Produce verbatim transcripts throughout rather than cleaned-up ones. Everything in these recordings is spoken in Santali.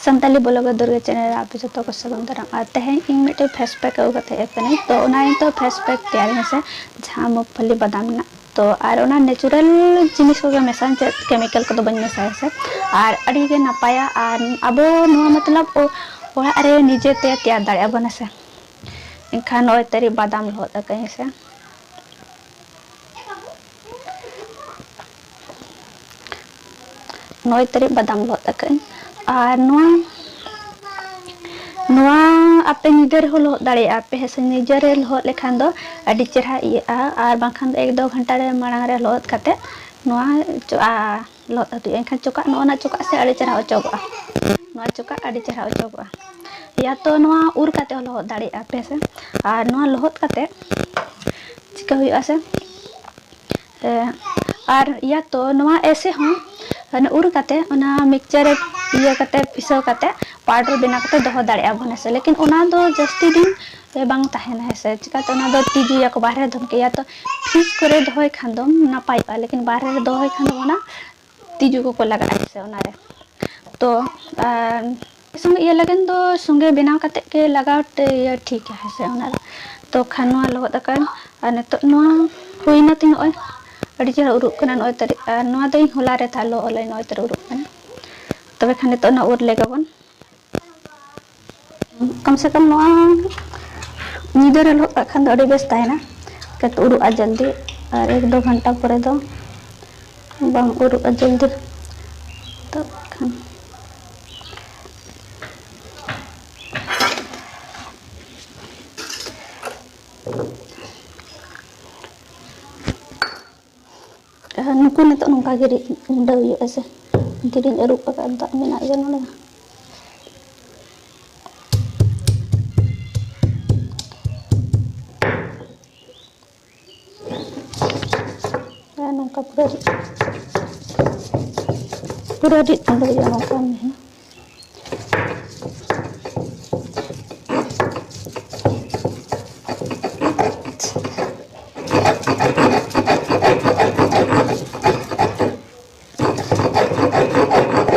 ᱥᱟᱱᱛᱟᱞᱤ ᱵᱞᱚᱜᱟᱨ ᱫᱩᱨᱜᱟ ᱪᱮᱱᱮᱞ ᱨᱮ ᱟᱯᱮ ᱡᱚᱛᱚ ᱠᱚ ᱥᱟᱹᱜᱩᱱ ᱫᱟᱨᱟᱢ᱾ ᱟᱨ ᱛᱮᱦᱮᱧ ᱤᱧ ᱢᱤᱫᱴᱮᱱ ᱯᱷᱮᱥ ᱯᱮᱠ ᱟᱹᱜᱩ ᱠᱟᱛᱮ ᱦᱮᱡ ᱟᱠᱟᱱᱟᱹᱧ᱾ ᱛᱚ ᱚᱱᱟ ᱤᱧ ᱛᱚ ᱯᱷᱮᱥ ᱯᱮᱠ ᱛᱮᱭᱟᱨ ᱦᱮᱸ ᱥᱮ, ᱡᱟᱦᱟᱸ ᱢᱩᱜᱽᱯᱷᱚᱞᱤ ᱵᱟᱫᱟᱢ ᱨᱮᱱᱟᱜ᱾ ᱛᱚ ᱟᱨ ᱚᱱᱟ ᱱᱮᱪᱟᱨᱟᱞ ᱡᱤᱱᱤᱥ ᱠᱚᱜᱮ ᱢᱮᱥᱟᱧ, ᱪᱮᱫ ᱠᱮᱢᱤᱠᱮᱞ ᱠᱚᱫᱚ ᱵᱟᱹᱧ ᱢᱮᱥᱟᱭᱟ ᱥᱮ᱾ ᱟᱨ ᱟᱹᱰᱤ ᱜᱮ ᱱᱟᱯᱟᱭᱟ᱾ ᱟᱨ ᱟᱵᱚ ᱱᱚᱣᱟ ᱢᱚᱛᱞᱚᱵ ᱚ-, ᱚᱲᱟᱜ ᱨᱮ ᱱᱤᱡᱮ ᱛᱮ ᱛᱮᱭᱟᱨ ᱫᱟᱲᱮᱭᱟᱜᱼᱟ ᱵᱚᱱ ᱦᱮᱸ ᱥᱮ᱾ ᱮᱱᱠᱷᱟᱱ ᱱᱚᱜᱼᱚᱭ ᱛᱟᱹᱨᱤ ᱵᱟᱫᱟᱢ ᱞᱚᱦᱚᱫ ᱟᱠᱟᱫᱟᱹᱧ ᱦᱮᱸ ᱥᱮ᱾ ᱱᱚᱜᱼᱚᱭ ᱛᱟᱹᱨᱤ ᱵᱟᱫᱟᱢ ᱞᱚᱦᱚᱫ ᱟᱠᱟᱫᱟᱹᱧ᱾ ᱟᱨ ᱱᱚᱣᱟ, ᱱᱚᱣᱟ ᱟᱯᱮ ᱧᱤᱫᱟᱹ ᱨᱮᱦᱚᱸ ᱞᱚᱦᱚᱫ ᱫᱟᱲᱮᱭᱟᱜᱼᱟ ᱯᱮ ᱦᱮᱸ ᱥᱮ᱾ ᱧᱤᱫᱟᱹ ᱨᱮ ᱞᱚᱦᱚᱫ ᱞᱮᱠᱷᱟᱱ ᱫᱚ ᱟᱹᱰᱤ ᱪᱮᱦᱨᱟ ᱤᱭᱟᱹᱜᱼᱟ᱾ ᱟᱨ ᱵᱟᱝᱠᱷᱟᱱ ᱫᱚ ᱮᱠ ᱫᱩ ᱜᱷᱚᱱᱴᱟ ᱨᱮ ᱢᱟᱲᱟᱝ ᱨᱮ ᱞᱚᱦᱚᱫ ᱠᱟᱛᱮ ᱱᱚᱣᱟ ᱪᱚ-, ᱟ, ᱞᱚᱦᱚᱫ ᱦᱚᱪᱚᱭᱟ᱾ ᱮᱱᱠᱷᱟᱱ ᱪᱚᱠᱟᱜ, ᱱᱚᱜᱼᱚ ᱱᱟ ᱪᱚᱠᱟᱜ ᱥᱮ ᱟᱹᱰᱤ ᱪᱮᱦᱨᱟ ᱚᱪᱚᱜᱚᱜᱼᱟ᱾ ᱱᱚᱣᱟ ᱪᱚᱠᱟᱜ ᱟᱹᱰᱤ ᱪᱮᱦᱨᱟ ᱚᱪᱚᱜᱚᱜᱼᱟ᱾ ᱭᱟ ᱛᱚ ᱱᱚᱣᱟ ᱩᱨ ᱠᱟᱛᱮ ᱦᱚᱸ ᱞᱚᱦᱚᱫ ᱫᱟᱲᱮᱭᱟᱜᱼᱟ ᱯᱮ ᱥᱮ᱾ ᱟᱨ ᱱᱚᱣᱟ ᱞᱚᱦᱚᱫ ᱠᱟᱛᱮ ᱪᱤᱠᱟᱹ ᱦᱩᱭᱩᱜᱼᱟ ᱥᱮ, ᱮ, ᱟᱨ ᱭᱟ ᱛᱚ ᱱᱚᱣᱟ ᱮᱥᱮ ᱦᱚᱸ ᱚᱱᱟ ᱩᱨ ᱠᱟᱛᱮ ᱚᱱᱟ ᱢᱤᱠᱥᱪᱟᱨ ᱨᱮ ᱤᱭᱟᱹ ᱠᱟᱛᱮ, ᱯᱤᱥᱟᱹᱣ ᱠᱟᱛᱮ ᱯᱟᱣᱰᱟᱨ ᱵᱮᱱᱟᱣ ᱠᱟᱛᱮ ᱫᱚᱦᱚ ᱫᱟᱲᱮᱭᱟᱜᱼᱟ ᱵᱚᱱ ᱦᱮᱸ ᱥᱮ᱾ ᱞᱮᱠᱤᱱ ᱚᱱᱟ ᱫᱚ ᱡᱟᱹᱥᱛᱤ ᱫᱤᱱ ᱵᱟᱝ ᱛᱟᱦᱮᱱᱟ ᱦᱮᱸ ᱥᱮ᱾ ᱪᱤᱠᱟᱹᱛᱮ ᱚᱱᱟ ᱫᱚ ᱛᱤᱡᱩᱭᱟᱠᱚ, ᱵᱟᱦᱨᱮ ᱨᱮ ᱫᱚᱦᱚ ᱠᱮᱭᱟ ᱛᱚ ᱯᱷᱨᱤᱡᱽ ᱠᱚᱨᱮ ᱫᱚᱦᱚᱭ ᱠᱷᱟᱱ ᱫᱚᱢ ᱱᱟᱯᱟᱭᱚᱜᱼᱟ᱾ ᱞᱮᱠᱤᱱ ᱵᱟᱦᱨᱮ ᱨᱮ ᱫᱚᱦᱚᱭ ᱠᱷᱟᱱ ᱫᱚ ᱚᱱᱟ ᱛᱤᱡᱩ ᱠᱚᱠᱚ ᱞᱟᱜᱟᱜᱼᱟ ᱦᱮᱸ ᱥᱮ ᱚᱱᱟᱨᱮ᱾ ᱛᱚ ᱟᱨ ᱥᱚᱸᱜᱮ ᱤᱭᱟᱹ ᱞᱟᱹᱜᱤᱫ ᱫᱚ ᱥᱚᱸᱜᱮ ᱵᱮᱱᱟᱣ ᱠᱟᱛᱮ ᱜᱮ ᱞᱟᱜᱟᱣ ᱛᱮ ᱤᱭᱟᱹ ᱴᱷᱤᱠᱟ ᱦᱮᱸ ᱥᱮ ᱚᱱᱟᱨᱮ᱾ ᱛᱚ ᱠᱷᱟᱱ ᱱᱚᱣᱟ ᱞᱚᱦᱚᱫ ᱟᱠᱟᱱ, ᱟᱨ ᱱᱤᱛᱚᱜ ᱱᱚᱣᱟ ᱦᱩᱭᱱᱟ ᱛᱤᱧ ᱱᱚᱜᱼᱚᱭ ᱟᱹᱰᱤ ᱪᱮᱦᱨᱟ ᱩᱨᱩᱜ ᱠᱟᱱᱟ ᱱᱚᱜᱼᱚᱭ ᱛᱟᱹᱨᱤ-, ᱟᱨ ᱱᱚᱣᱟ ᱫᱚ ᱤᱧ ᱦᱚᱞᱟ ᱨᱮ ᱛᱟᱦᱮᱸ ᱞᱚᱦᱚᱫ ᱞᱮ ᱱᱚᱜᱼᱚᱭ ᱛᱟᱹᱨᱤ ᱩᱨᱩᱜ ᱠᱟᱱᱟ᱾ ᱛᱚᱵᱮ ᱠᱷᱟᱱ ᱱᱤᱛᱚᱜ ᱚᱱᱟ ᱩᱨ ᱞᱮᱜᱮ ᱵᱚᱱ᱾ ᱠᱚᱢ ᱥᱮ ᱠᱚᱢ ᱱᱚᱣᱟ ᱧᱤᱫᱟᱹ ᱨᱮ ᱞᱚᱦᱚᱫ ᱠᱟᱜ ᱠᱷᱟᱱ ᱫᱚ ᱟᱹᱰᱤ ᱵᱮᱥ ᱛᱟᱦᱮᱱᱟ, ᱪᱤᱠᱟᱹᱛᱮ ᱩᱨᱩᱜᱼᱟ ᱡᱚᱞᱫᱤ᱾ ᱟᱨ ᱮᱠ ᱫᱩ ᱜᱷᱚᱱᱴᱟ ᱯᱚᱨᱮ ᱫᱚ ᱵᱟᱝ ᱩᱨᱩᱜᱼᱟ ᱡᱚᱞᱫᱤ᱾ ᱛᱚ ᱠᱷᱟᱱ ᱟᱨ ᱱᱩᱠᱩ ᱱᱤᱛᱚᱜ ᱱᱚᱝᱠᱟ ᱜᱮ ᱨᱤᱫ ᱜᱩᱸᱰᱟᱹ ᱦᱩᱭᱩᱜᱼᱟ ᱥᱮ᱾ ᱛᱤᱨᱤᱧ ᱟᱹᱨᱩᱵ ᱟᱠᱟᱫ ᱫᱟᱜ ᱢᱮᱱᱟᱜ ᱜᱮᱭᱟ ᱱᱚᱰᱮ᱾ ᱟᱨ ᱱᱚᱝᱠᱟ ᱯᱩᱨᱟᱹ ᱨᱤᱫ, ᱯᱩᱨᱟᱹ ᱨᱤᱫ ᱜᱩᱸᱰᱟᱹ ᱦᱩᱭᱩᱜᱼᱟ ᱱᱚᱝᱠᱟ ᱢᱤᱦᱤ᱾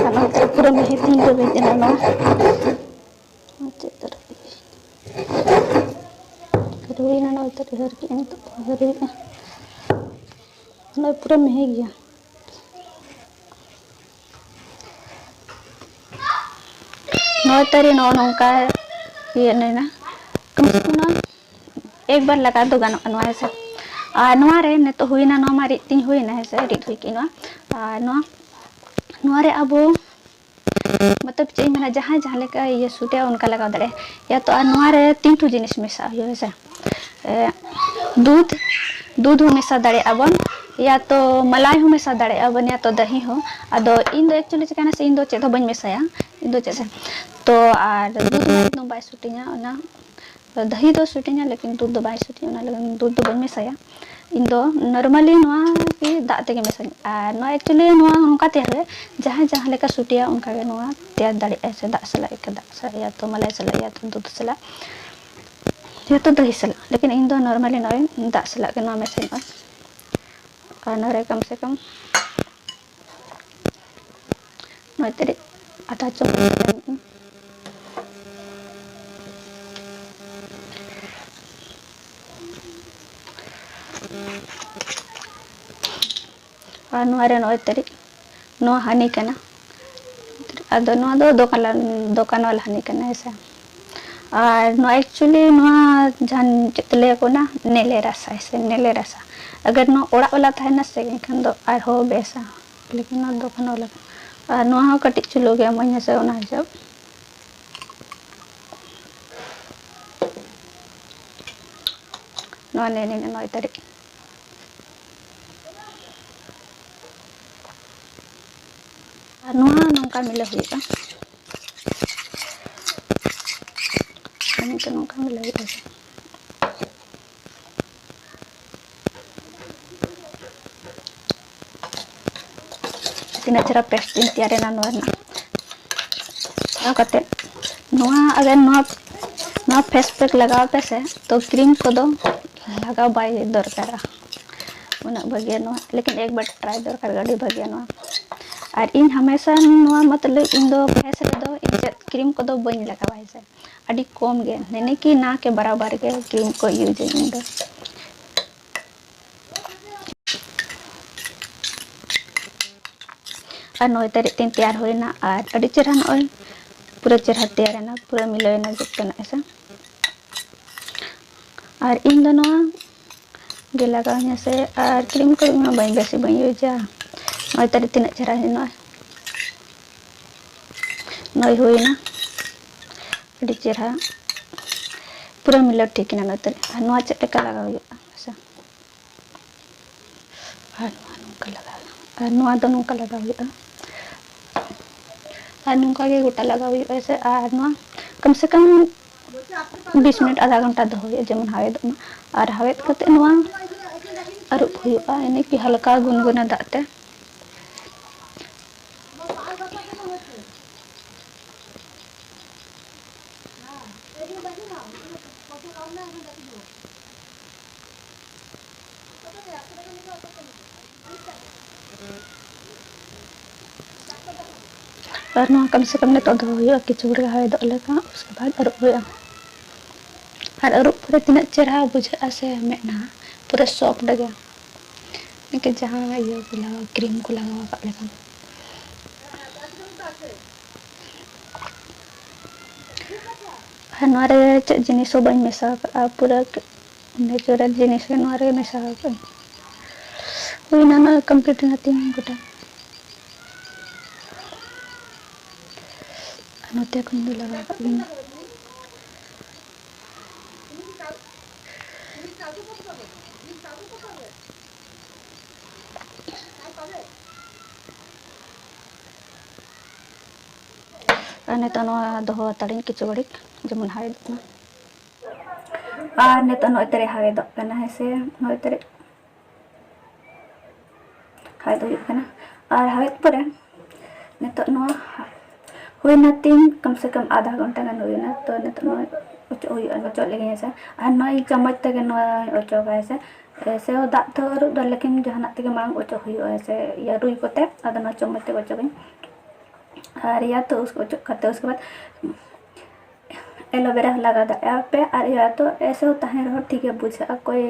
ᱟᱨ ᱱᱚᱱᱛᱮ ᱨᱮ ᱯᱩᱨᱟᱹ ᱢᱮᱦᱮ ᱛᱤᱧ ᱨᱮᱵᱮᱫ ᱮᱱᱟ ᱱᱚᱣᱟ᱾ ᱪᱮᱫ ᱛᱟᱨᱟ ᱨᱩᱭᱱᱟ ᱱᱚᱜᱼᱚᱭ ᱛᱚ ᱰᱷᱮᱨ ᱠᱮᱜᱼᱟ ᱱᱤᱛᱚᱜ ᱫᱚ ᱨᱩᱭᱮᱜᱼᱟ᱾ ᱱᱚᱜᱼᱚᱭ ᱯᱩᱨᱟᱹ ᱢᱮᱦᱮ ᱜᱮᱭᱟ᱾ ᱱᱚᱜᱼᱚᱭ ᱛᱟᱹᱨᱤ ᱱᱚᱜᱼᱚ ᱱᱚᱝᱠᱟ ᱤᱭᱟᱹ ᱞᱮᱱᱟ᱾ ᱠᱚᱢ ᱥᱮ ᱠᱚᱢ ᱱᱚᱣᱟ ᱮᱠ ᱵᱟᱨ ᱞᱟᱜᱟᱣ ᱫᱚ ᱜᱟᱱᱚᱜᱼᱟ ᱱᱚᱣᱟ ᱦᱮᱸᱥᱮ᱾ ᱟᱨ ᱱᱚᱣᱟ ᱨᱮ ᱱᱤᱛᱚᱜ ᱦᱩᱭᱱᱟ, ᱱᱚᱣᱟ ᱢᱟ ᱨᱤᱫ ᱛᱤᱧ ᱦᱩᱭᱱᱟ ᱦᱮᱸᱥᱮ, ᱨᱤᱫ ᱦᱩᱭ ᱠᱮᱜ ᱱᱚᱣᱟ᱾ ᱟᱨ ᱱᱚᱣᱟ, ᱱᱚᱣᱟ ᱨᱮ ᱟᱵᱚ ᱢᱚᱛᱞᱚᱵ ᱪᱮᱫ ᱤᱧ ᱢᱮᱱᱟ, ᱡᱟᱦᱟᱸᱭ ᱡᱟᱦᱟᱸ ᱞᱮᱠᱟ ᱤᱭᱟᱹ ᱥᱩᱴᱮᱜᱼᱟ ᱚᱱᱠᱟ ᱞᱟᱜᱟᱣ ᱫᱟᱲᱮᱭᱟᱜᱼᱟ᱾ ᱭᱟ ᱛᱚ ᱟᱨ ᱱᱚᱣᱟ ᱨᱮ ᱛᱤᱱ ᱴᱷᱩ ᱡᱤᱱᱤᱥ ᱢᱮᱥᱟᱜ ᱦᱩᱭᱩᱜᱼᱟ ᱦᱮᱸᱥᱮ᱾ ᱮ, ᱫᱩᱫᱷ, ᱫᱩᱫᱷ ᱦᱚᱸ ᱢᱮᱥᱟ ᱫᱟᱲᱮᱭᱟᱜᱼᱟ ᱵᱚᱱ, ᱭᱟ ᱛᱚ ᱢᱟᱞᱟᱭ ᱦᱚᱸ ᱢᱮᱥᱟ ᱫᱟᱲᱮᱭᱟᱜᱼᱟ ᱵᱚᱱ, ᱭᱟ ᱛᱚ ᱫᱟᱹᱦᱤ ᱦᱚᱸ᱾ ᱟᱫᱚ ᱤᱧ ᱫᱚ actually ᱪᱤᱠᱟᱹᱭᱱᱟ ᱥᱮ, ᱤᱧ ᱫᱚ ᱪᱮᱫ ᱦᱚᱸ ᱵᱟᱹᱧ ᱢᱮᱥᱟᱭᱟ, ᱤᱧ ᱫᱚ ᱪᱮᱫ ᱥᱮ᱾ ᱛᱚ ᱟᱨ ᱫᱩᱫᱷ ᱢᱟ ᱮᱠᱫᱚᱢ ᱵᱟᱭ ᱥᱩᱴᱤᱧᱟ, ᱚᱱᱟ ᱫᱟᱹᱦᱤ ᱫᱚ ᱥᱩᱴᱤᱧᱟ, ᱞᱮᱠᱤᱱ ᱫᱩᱫᱷ ᱫᱚ ᱵᱟᱭ ᱥᱩᱴᱤᱧᱟ, ᱚᱱᱟ ᱞᱟᱹᱜᱤᱫ ᱫᱩᱫᱷ ᱫᱚ ᱵᱟᱹᱧ ᱢᱮᱥᱟᱭᱟ᱾ ᱤᱧ ᱫᱚ normally ᱱᱚᱣᱟ ᱜᱮ ᱫᱟᱜ ᱛᱮᱜᱮ ᱢᱮᱥᱟᱧ᱾ ᱟᱨ ᱱᱚᱣᱟ actually ᱱᱚᱣᱟ ᱱᱚᱝᱠᱟ ᱛᱮᱭᱟᱨ ᱦᱩᱭᱩᱜᱼᱟ, ᱡᱟᱦᱟᱸᱭ ᱡᱟᱦᱟᱸ ᱞᱮᱠᱟ ᱥᱩᱴᱤᱭᱟ ᱚᱱᱠᱟ ᱜᱮ ᱱᱚᱣᱟ ᱛᱮᱭᱟᱨ ᱫᱟᱲᱮᱭᱟᱜᱼᱟ, ᱥᱮ ᱫᱟᱜ ᱥᱟᱞᱟᱜ, ᱮᱠᱮᱱ ᱫᱟᱜ ᱥᱟᱞᱟᱜ, ᱭᱟ ᱛᱚ ᱢᱟᱞᱟᱭ ᱥᱟᱞᱟᱜ, ᱭᱟ ᱛᱚ ᱫᱩᱫᱷ ᱥᱟᱞᱟᱜ, ᱭᱟ ᱛᱚ ᱫᱟᱹᱦᱤ ᱥᱟᱞᱟᱜ᱾ ᱞᱮᱠᱤᱱ ᱤᱧ ᱫᱚ normally ᱱᱚᱜᱼᱚᱭ ᱫᱟᱜ ᱥᱟᱞᱟᱜ ᱜᱮ ᱱᱚᱣᱟ ᱢᱮᱥᱟᱧ ᱚᱭ᱾ ᱟᱨ ᱱᱚᱣᱟ ᱨᱮ ᱠᱚᱢ ᱥᱮ ᱠᱚᱢ ᱱᱚᱭ ᱛᱟᱹᱨᱤᱡ ᱟᱫᱷᱟ ᱪᱟᱢᱚᱪ ᱮᱢ᱾ ᱟᱨ ᱱᱚᱣᱟ ᱨᱮ ᱱᱚᱭ ᱛᱟᱹᱨᱤᱡ ᱱᱚᱣᱟ honey ᱠᱟᱱᱟ᱾ ᱟᱫᱚ ᱱᱚᱣᱟ ᱫᱚ ᱫᱚᱠᱟᱱ ᱞᱟ-, ᱫᱚᱠᱟᱱ ᱵᱟᱞᱟ honey ᱠᱟᱱᱟ, ᱦᱮᱸ ᱥᱮ᱾ ᱟᱨ ᱱᱚᱣᱟ actually ᱱᱚᱣᱟ ᱡᱟᱦᱟᱸ ᱪᱮᱫ ᱞᱟᱹᱭᱟᱠᱚ ᱚᱱᱟ ᱱᱮᱞᱮ ᱨᱟᱥᱟ, ᱦᱮᱸ ᱥᱮ, ᱱᱮᱞᱮ ᱨᱟᱥᱟ᱾ ᱟᱜᱟᱨ ᱱᱚᱣᱟ ᱚᱲᱟᱜ ᱵᱟᱞᱟ ᱛᱟᱦᱮᱱᱟ ᱥᱮ, ᱮᱱᱠᱷᱟᱱ ᱫᱚ ᱟᱨᱦᱚᱸ ᱵᱮᱥᱟ, ᱞᱮᱠᱤᱱ ᱱᱚᱣᱟ ᱫᱚᱠᱟᱱ ᱵᱟᱞᱟ ᱠᱟᱱᱟ᱾ ᱟᱨ ᱱᱚᱣᱟ ᱦᱚᱸ ᱠᱟᱹᱴᱤᱡ ᱪᱩᱞᱩ ᱜᱮ ᱮᱢᱟᱹᱧ ᱦᱮᱸ ᱥᱮ, ᱚᱱᱟ ᱦᱤᱥᱟᱹᱵ᱾ ᱱᱚᱣᱟ ᱱᱮ-, ᱱᱤᱱᱟᱹᱜ ᱱᱚᱭ ᱛᱟᱹᱨᱤᱠᱷ᱾ ᱟᱨ ᱱᱚᱣᱟ ᱱᱚᱝᱠᱟ ᱢᱤᱞᱟᱹᱣ ᱦᱩᱭᱩᱜᱼᱟ᱾ ᱱᱚᱝᱠᱟ, ᱱᱚᱝᱠᱟ ᱢᱤᱞᱟᱹᱣ ᱦᱩᱭᱩᱜᱼᱟ᱾ ᱛᱤᱱᱟᱹᱜ ᱪᱮᱦᱨᱟ paste ᱤᱧ ᱛᱮᱭᱟᱨ ᱮᱱᱟ ᱱᱚᱣᱟ ᱨᱮᱱᱟᱜ᱾ ᱚᱱᱟ ᱠᱟᱛᱮ ᱱᱚᱣᱟ, ᱟᱜᱟᱨ ᱱᱚᱣᱟ, ᱱᱚᱣᱟ face pack ᱞᱟᱜᱟᱣ ᱯᱮ ᱥᱮ, ᱛᱚ cream ᱠᱚᱫᱚ ᱞᱟᱜᱟᱣ ᱵᱟᱭ ᱫᱚᱨᱠᱟᱨᱟ᱾ ᱩᱱᱟᱹᱜ ᱵᱷᱟᱹᱜᱤᱭᱟ ᱱᱚᱣᱟ, ᱞᱮᱠᱤᱱ ᱮᱠ ᱵᱟᱨ try ᱫᱚᱨᱠᱟᱨ, ᱟᱹᱰᱤ ᱵᱷᱟᱹᱜᱤᱭᱟ ᱱᱚᱣᱟ᱾ ᱟᱨ ᱤᱧ ᱦᱟᱢᱮᱥᱟ ᱱᱚᱣᱟ ᱢᱚᱛᱞᱚᱵ ᱤᱧ ᱫᱚ ᱯᱷᱮᱥ ᱨᱮᱫᱚ ᱤᱧ ᱪᱮᱫ ᱠᱨᱤᱢ ᱠᱚᱫᱚ ᱵᱟᱹᱧ ᱞᱟᱜᱟᱣᱟ, ᱦᱮᱸ ᱥᱮ, ᱟᱹᱰᱤ ᱠᱚᱢ ᱜᱮ, ᱱᱮᱱᱮ ᱠᱤ ᱱᱟ ᱠᱮ ᱵᱟᱨᱟᱵᱟᱨ ᱜᱮ ᱠᱨᱤᱢ ᱠᱚ ᱤᱭᱩᱡᱽ ᱟᱹᱧ ᱤᱧ ᱫᱚ᱾ ᱟᱨ ᱱᱚᱜᱼᱚᱭ ᱛᱟᱹᱨᱤᱡ ᱛᱤᱧ ᱛᱮᱭᱟᱨ ᱦᱩᱭᱱᱟ ᱟᱨ ᱟᱹᱰᱤ ᱪᱮᱦᱨᱟ ᱱᱚᱜᱼᱚᱭ ᱯᱩᱨᱟᱹ ᱪᱮᱦᱨᱟ ᱛᱮᱭᱟᱨᱮᱱᱟ, ᱯᱩᱨᱟᱹ ᱢᱤᱞᱟᱹᱣᱮᱱᱟ ᱡᱩᱛ ᱛᱮᱱᱟᱜ ᱦᱮᱸᱥᱮ᱾ ᱟᱨ ᱤᱧ ᱫᱚ ᱱᱚᱣᱟ ᱜᱮ ᱞᱟᱜᱟᱣᱤᱧᱟ ᱥᱮ, ᱟᱨ ᱠᱨᱤᱢ ᱠᱚ ᱩᱱᱟᱹᱜ ᱵᱟᱹᱧ ᱵᱮᱥᱤ ᱵᱟᱹᱧ ᱤᱭᱩᱡᱟ᱾ ᱱᱚᱜᱼᱚᱭ ᱛᱟᱹᱨᱤᱡ ᱛᱤᱱᱟᱹᱜ ᱪᱮᱦᱨᱟ ᱦᱮᱡ ᱱᱚᱜᱼᱚᱭ ᱱᱚᱜᱼᱚᱭ ᱦᱩᱭᱱᱟ ᱟᱹᱰᱤ ᱪᱮᱦᱨᱟ ᱯᱩᱨᱟᱹ ᱢᱤᱞᱟᱹᱣ ᱴᱷᱤᱠ ᱮᱱᱟ ᱱᱚᱜᱼᱚᱭ ᱛᱟᱹᱨᱤᱡ᱾ ᱟᱨ ᱱᱚᱣᱟ ᱪᱮᱫ ᱞᱮᱠᱟ ᱞᱟᱜᱟᱣ ᱦᱩᱭᱩᱜᱼᱟ ᱦᱮᱸᱥᱮ? ᱟᱨ ᱱᱚᱣᱟ ᱱᱚᱝᱠᱟ ᱞᱟᱜᱟᱣ ᱦᱩᱭᱩᱜᱼᱟ᱾ ᱟᱨ ᱱᱚᱣᱟ ᱫᱚ ᱱᱚᱝᱠᱟ ᱞᱟᱜᱟᱣ ᱦᱩᱭᱩᱜᱼᱟ᱾ ᱟᱨ ᱱᱚᱝᱠᱟ ᱜᱮ ᱜᱚᱴᱟ ᱞᱟᱜᱟᱣ ᱦᱩᱭᱩᱜᱼᱟ ᱥᱮ᱾ ᱟᱨ ᱱᱚᱣᱟ ᱠᱚᱢ ᱥᱮ ᱠᱚᱢ ᱵᱤᱥ ᱢᱤᱱᱤᱴ, ᱟᱫᱷᱟ ᱜᱷᱚᱱᱴᱟ ᱫᱚᱦᱚ ᱦᱩᱭᱩᱜᱼᱟ, ᱡᱮᱢᱚᱱ ᱦᱟᱣᱮᱫᱚᱜ ᱢᱟ᱾ ᱟᱨ ᱦᱟᱣᱮᱫ ᱠᱟᱛᱮ ᱱᱚᱣᱟ ᱟᱹᱨᱩᱵ ᱦᱩᱭᱩᱜᱼᱟ, ᱤᱱᱟᱹ ᱠᱤ ᱦᱟᱞᱠᱟ ᱜᱩᱱᱜᱩᱱᱟ ᱫᱟᱜ ᱛᱮ᱾ ᱟᱨ ᱱᱚᱣᱟ ᱠᱚᱢ ᱥᱮ ᱠᱚᱢ ᱱᱤᱛᱚᱜ ᱫᱚᱦᱚ ᱦᱩᱭᱩᱜᱼᱟ, ᱠᱤᱪᱷᱩ ᱜᱷᱟᱹᱲᱤᱡ ᱦᱟᱣᱮᱫᱚᱜ ᱞᱮᱠᱟ, ᱩᱥᱠᱮ ᱵᱟᱫ ᱟᱹᱨᱩᱵ ᱦᱩᱭᱩᱜᱼᱟ᱾ ᱟᱨ ᱟᱹᱨᱩᱵ ᱯᱚᱨᱮ ᱛᱤᱱᱟᱹᱜ ᱪᱮᱦᱨᱟ ᱵᱩᱡᱷᱟᱹᱜᱼᱟ ᱥᱮ ᱢᱮᱫᱦᱟ, ᱯᱩᱨᱟᱹ soft ᱜᱮ, ᱤᱱᱠᱟᱹ ᱡᱟᱦᱟᱸ ᱤᱭᱟᱹ ᱠᱚ ᱞᱟᱜᱟᱣ, ᱠᱨᱤᱢ ᱠᱚ ᱞᱟᱜᱟᱣ ᱟᱠᱟᱫ ᱞᱮᱠᱟ᱾ ᱟᱨ ᱱᱚᱣᱟ ᱨᱮ ᱪᱮᱫ ᱡᱤᱱᱤᱥ ᱦᱚᱸ ᱵᱟᱹᱧ ᱢᱮᱥᱟ ᱟᱠᱟᱫᱼᱟ, ᱯᱩᱨᱟᱹ natural ᱡᱤᱱᱤᱥ ᱜᱮ ᱱᱚᱣᱟ ᱨᱮ ᱢᱮᱥᱟ ᱟᱠᱟᱫᱼᱟᱹᱧ᱾ ᱦᱩᱭᱱᱟ, ᱱᱚᱜᱼᱚᱭ complete ᱮᱱᱟ ᱛᱤᱧ ᱜᱚᱴᱟ᱾ ᱟᱨ ᱱᱚᱛᱮ ᱠᱷᱚᱱ ᱫᱚ ᱞᱟᱜᱟᱣ ᱠᱟᱜ ᱜᱤᱧ᱾ ᱟᱨ ᱱᱤᱛᱚᱜ ᱱᱚᱣᱟ ᱫᱚᱦᱚ ᱦᱟᱛᱟᱲᱟᱹᱧ ᱠᱤᱪᱷᱩ ᱜᱷᱟᱹᱲᱤᱡ, ᱡᱮᱢᱚᱱ ᱦᱟᱣᱮᱫᱚᱜ ᱢᱟ᱾ ᱟᱨ ᱱᱤᱛᱚᱜ ᱱᱚᱜᱼᱚᱭ ᱛᱟᱹᱨᱤᱡ ᱦᱟᱣᱮᱫᱚᱜ ᱠᱟᱱᱟ, ᱦᱮᱸ ᱥᱮ, ᱱᱚᱜᱼᱚᱭ ᱛᱟᱹᱨᱤᱡ ᱦᱟᱣᱮᱫ ᱦᱩᱭᱩᱜ ᱠᱟᱱᱟ᱾ ᱟᱨ ᱦᱟᱣᱮᱫ ᱯᱚᱨᱮ ᱱᱤᱛᱚᱜ ᱱᱚᱣᱟ ᱦᱩᱭᱱᱟ ᱛᱤᱧ ᱠᱚᱢ ᱥᱮ ᱠᱚᱢ ᱟᱫᱷᱟ ᱜᱷᱚᱱᱴᱟ ᱜᱟᱱ ᱦᱩᱭᱱᱟ᱾ ᱛᱚ ᱱᱤᱛᱚᱜ ᱱᱚᱣᱟ ᱚᱪᱚᱜ ᱦᱩᱭᱩᱜᱼᱟ, ᱚᱪᱚᱜ ᱞᱟᱹᱜᱤᱫ, ᱦᱮᱸ ᱥᱮ᱾ ᱟᱨ ᱱᱚᱣᱟ ᱪᱟᱢᱚᱪ ᱛᱮᱜᱮ ᱱᱚᱣᱟ ᱚᱪᱚᱜᱟ, ᱦᱮᱸ ᱥᱮ᱾ ᱮᱥᱮ ᱦᱚᱸ ᱫᱟᱜ ᱛᱮᱦᱚᱸ ᱟᱹᱨᱩᱵ ᱫᱟᱲᱮᱭᱟᱜᱼᱟ, ᱞᱮᱠᱤᱱ ᱡᱟᱦᱟᱱᱟᱜ ᱛᱮᱜᱮ ᱢᱟᱲᱟᱝ ᱚᱪᱚᱜ ᱦᱩᱭᱩᱜᱼᱟ, ᱮᱥᱮ ᱤᱭᱟᱹ ᱨᱩᱭ ᱠᱚᱛᱮ, ᱟᱫᱚ ᱱᱚᱣᱟ ᱪᱚᱢᱚᱪ ᱛᱮ ᱚᱪᱚᱜᱟᱹᱧ᱾ ᱟᱨ ᱭᱟ ᱛᱚ ᱩᱥ ᱚᱪᱚᱜ ᱠᱟᱛᱮ ᱩᱥᱠᱮ ᱵᱟᱫ ᱮᱞᱳᱵᱮᱨᱟ ᱦᱚᱸ ᱞᱟᱜᱟᱣ ᱫᱟᱲᱮᱭᱟᱜᱼᱟ ᱯᱮ᱾ ᱟᱨ ᱭᱟ ᱛᱚ ᱮᱥᱮ ᱦᱚᱸ ᱛᱟᱦᱮᱸ ᱨᱮᱦᱚᱸ ᱴᱷᱤᱠ ᱜᱮ ᱵᱩᱡᱷᱟᱹᱜᱼᱟ, ᱠᱚᱭ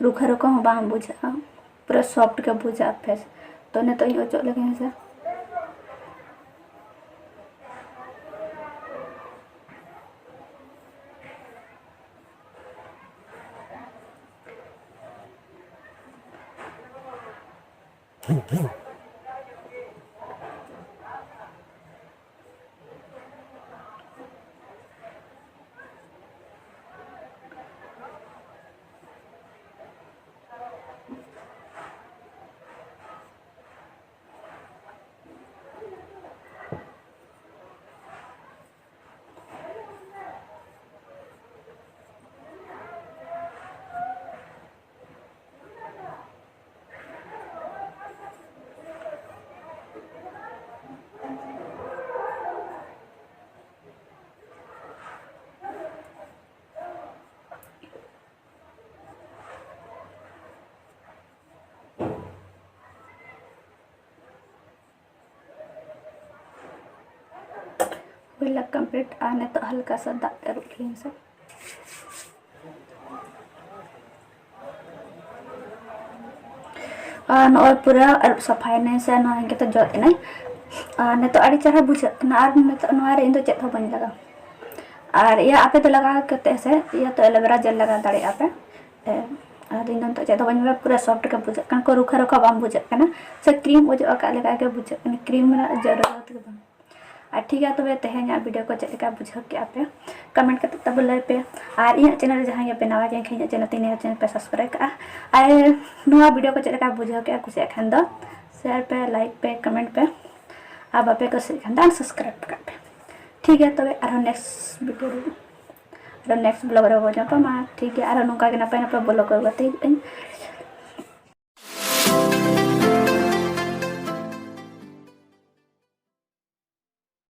ᱨᱩᱠᱷᱟᱹ ᱨᱩᱠᱷᱟᱹ ᱦᱚᱸ ᱵᱟᱝ ᱵᱩᱡᱷᱟᱹᱜᱼᱟ, ᱯᱩᱨᱟᱹ ᱥᱚᱯᱷᱴ ᱜᱮ ᱵᱩᱡᱷᱟᱹᱜᱼᱟ ᱯᱷᱮᱥ᱾ ᱛᱚ ᱱᱤᱛᱚᱜ ᱤᱧ ᱚᱪᱚᱜ ᱞᱮᱜᱮ ᱦᱮᱸ ᱥᱮ᱾ ᱦᱩᱭ ᱞᱮᱠᱟ ᱠᱚᱢᱯᱞᱤᱴ᱾ ᱟᱨ ᱱᱤᱛᱚᱜ ᱦᱟᱞᱠᱟ ᱥᱟ ᱫᱟᱜ ᱛᱮ ᱟᱹᱨᱩᱵ ᱞᱮᱜᱤᱧ ᱥᱮ᱾ ᱟᱨ ᱱᱚᱜᱼᱚᱭ ᱯᱩᱨᱟᱹ ᱟᱹᱨᱩᱵ ᱥᱟᱯᱷᱟᱭᱮᱱᱟᱹᱧ ᱥᱮ, ᱱᱚᱜᱼᱚᱭ ᱤᱱᱠᱟᱹ ᱛᱮ ᱡᱚᱫ ᱮᱱᱟᱹᱧ᱾ ᱟᱨ ᱱᱤᱛᱚᱜ ᱟᱹᱰᱤ ᱪᱮᱦᱨᱟ ᱵᱩᱡᱷᱟᱹᱜ ᱠᱟᱱᱟ᱾ ᱟᱨ ᱱᱤᱛᱚᱜ ᱱᱚᱣᱟ ᱨᱮ ᱤᱧ ᱫᱚ ᱪᱮᱫ ᱦᱚᱸ ᱵᱟᱹᱧ ᱞᱟᱜᱟᱣᱟ᱾ ᱟᱨ ᱤᱭᱟᱹ ᱟᱯᱮ ᱫᱚ ᱞᱟᱜᱟᱣ ᱠᱟᱛᱮ ᱥᱮ ᱤᱭᱟᱹ ᱛᱚ ᱮᱞᱳᱵᱮᱨᱟ ᱡᱮᱞ ᱞᱟᱜᱟᱣ ᱫᱟᱲᱮᱭᱟᱜᱼᱟ ᱯᱮ᱾ ᱮ, ᱟᱨ ᱤᱧ ᱫᱚ ᱱᱤᱛᱚᱜ ᱪᱮᱫ ᱦᱚᱸ ᱵᱟᱹᱧ ᱞᱟᱜᱟᱣᱟ, ᱯᱩᱨᱟᱹ ᱥᱚᱯᱷᱴ ᱜᱮ ᱵᱩᱡᱷᱟᱹᱜ ᱠᱟᱱᱟ, ᱠᱚ ᱨᱩᱠᱷᱟᱹ ᱨᱩᱠᱷᱟᱹ ᱵᱟᱝ ᱵᱩᱡᱷᱟᱹᱜ ᱠᱟᱱᱟ, ᱥᱮ ᱠᱨᱤᱢ ᱚᱡᱚᱜ ᱟᱠᱟᱫ ᱞᱮᱠᱟ ᱜᱮ ᱵᱩᱡᱷᱟᱹᱜ ᱠᱟᱱᱟ, ᱠᱨᱤᱢ ᱨᱮᱱᱟᱜ ᱡᱟᱹᱨᱩᱲᱟᱛ ᱜᱮ ᱵᱟᱝ᱾ ᱟᱨ ᱴᱷᱤᱠ ᱜᱮᱭᱟ, ᱛᱚᱵᱮ ᱛᱮᱦᱮᱧᱟᱜ ᱵᱷᱤᱰᱤᱭᱳ ᱠᱚ ᱪᱮᱫ ᱞᱮᱠᱟ ᱵᱩᱡᱷᱟᱹᱣ ᱠᱮᱜᱼᱟ ᱯᱮ, ᱠᱚᱢᱮᱱᱴ ᱠᱟᱛᱮ ᱛᱟᱵᱚ ᱞᱟᱹᱭ ᱯᱮ᱾ ᱟᱨ ᱤᱧᱟᱹᱜ ᱪᱮᱱᱮᱞ ᱨᱮ ᱡᱟᱦᱟᱸᱭ ᱜᱮ ᱯᱮ ᱱᱟᱣᱟ ᱜᱮᱭᱟ, ᱮᱱᱠᱷᱟᱱ ᱤᱧᱟᱹᱜ ᱪᱮᱱᱮᱞ ᱛᱤᱧ ᱱᱤᱭᱟᱹ ᱪᱮᱱᱮᱞ ᱯᱮ ᱥᱟᱵᱥᱠᱨᱟᱭᱤᱵ ᱠᱟᱜᱼᱟ᱾ ᱟᱨ ᱱᱚᱣᱟ ᱵᱷᱤᱰᱤᱭᱳ ᱠᱚ ᱪᱮᱫ ᱞᱮᱠᱟ ᱵᱩᱡᱷᱟᱹᱣ ᱠᱮᱜᱼᱟ, ᱠᱩᱥᱤᱭᱟᱜ ᱠᱷᱟᱱ ᱫᱚ ᱥᱮᱭᱟᱨ ᱯᱮ, ᱞᱟᱭᱤᱠ ᱯᱮ, ᱠᱚᱢᱮᱱᱴ ᱯᱮ, ᱟᱨ ᱵᱟᱯᱮ ᱠᱩᱥᱤᱭᱟᱜ ᱠᱷᱟᱱ ᱫᱚ ᱟᱱᱥᱟᱵᱥᱠᱨᱟᱭᱤᱵ ᱠᱟᱜ ᱯᱮ᱾ ᱴᱷᱤᱠ ᱜᱮᱭᱟ, ᱛᱚᱵᱮ ᱟᱨᱦᱚᱸ ᱱᱮᱠᱥᱴ ᱵᱷᱤᱰᱤᱭᱳ ᱨᱮ, ᱟᱨᱦᱚᱸ ᱱᱮᱠᱥᱴ ᱵᱞᱚᱜ ᱨᱮ ᱵᱚᱱ ᱧᱟᱯᱟᱢᱟ᱾ ᱴᱷᱤᱠ ᱜᱮᱭᱟ, ᱟᱨᱦᱚᱸ ᱱᱚᱝᱠᱟ ᱜᱮ ᱱᱟᱯᱟᱭ ᱱᱟᱯᱟᱭ ᱵᱞᱚᱜ ᱠᱚ ᱟᱹᱜᱩ ᱠᱟᱛᱮ ᱦᱤᱡᱩᱜ ᱟᱹᱧ᱾